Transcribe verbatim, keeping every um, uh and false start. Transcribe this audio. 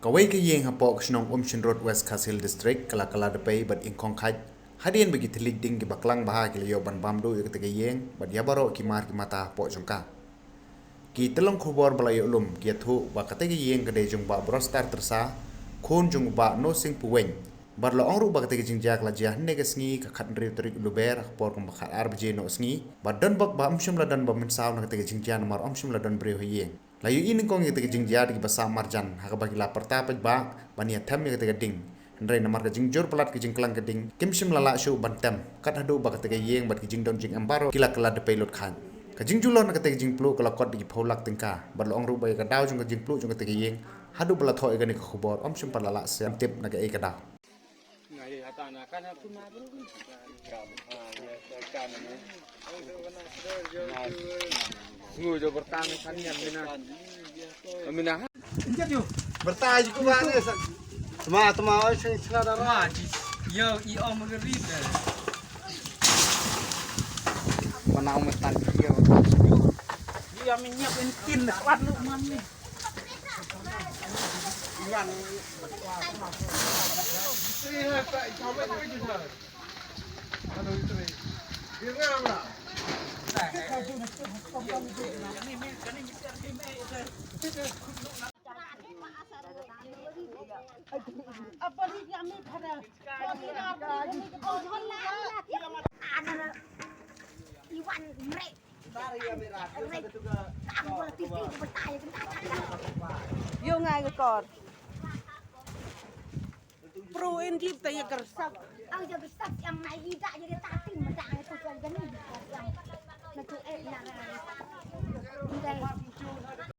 Kawei ka ïing hapoh ka shnong Umshnrut, West Khasi Hills District, ka la kylla da pei bad ïeng khong khait hadien ba ki thylliej ding kiba klang bha ki la ïoh ban bam duh ïa kata ka ïing bad ïa baroh ki mar ki mata hapoh jong ka. Ki tyllong khubor ba la ïoh lum ki ïathuh ba kata ka ïing ka dei jong Bah Brostar Tyrsa, khun jong u Bah Nosing Puweng. Bad la ong ruh ba kata ka jingjia ka la jia hynne ka sngi ka khathynriew tarik u Lber ha ka por kumba khatar baje noh sngi. Bad don bok ba ym shym la don ba mynsaw na kata ka jingjia namar ym shym la don briew ha ïing. La ïohi nyngkong ïa kata ka jingjia da kiba sah marjan ha kaba ki la pyrta paidbah ban ïa them ïa kata ka ding. Hynrei namar ka jingjur palat ka jingklang ka ding kim shym la lah shuh ban tem kat haduh ba kata ka ïing bad ki jingdon jingem baroh ki la kylla da pei lut khait. Ka jingjulor na kata ka jingpluh ka la kot da ki phew lak tyngka bad la ong ruh ba ïa ka daw jong ka jingpluh jong kata ka ïing haduh ba la thoh ïa kane ka khubor ym shym pat la lah shuh ban tip na kaei ka daw. Sngew jo bertang kan ïa mina. Mina. Bertang ji ku ba ne sa. Tma tma oi sing sna da ma. Yo i om gerit. Mana umetan yo. Yo minyak entin kuat lu man ni. Yo ngai ka kor. Pro in tip ta ya gersak. Au ya gersak yang nai ida jadi tatin meda itu kan gani. Na tu eh na. Ndai.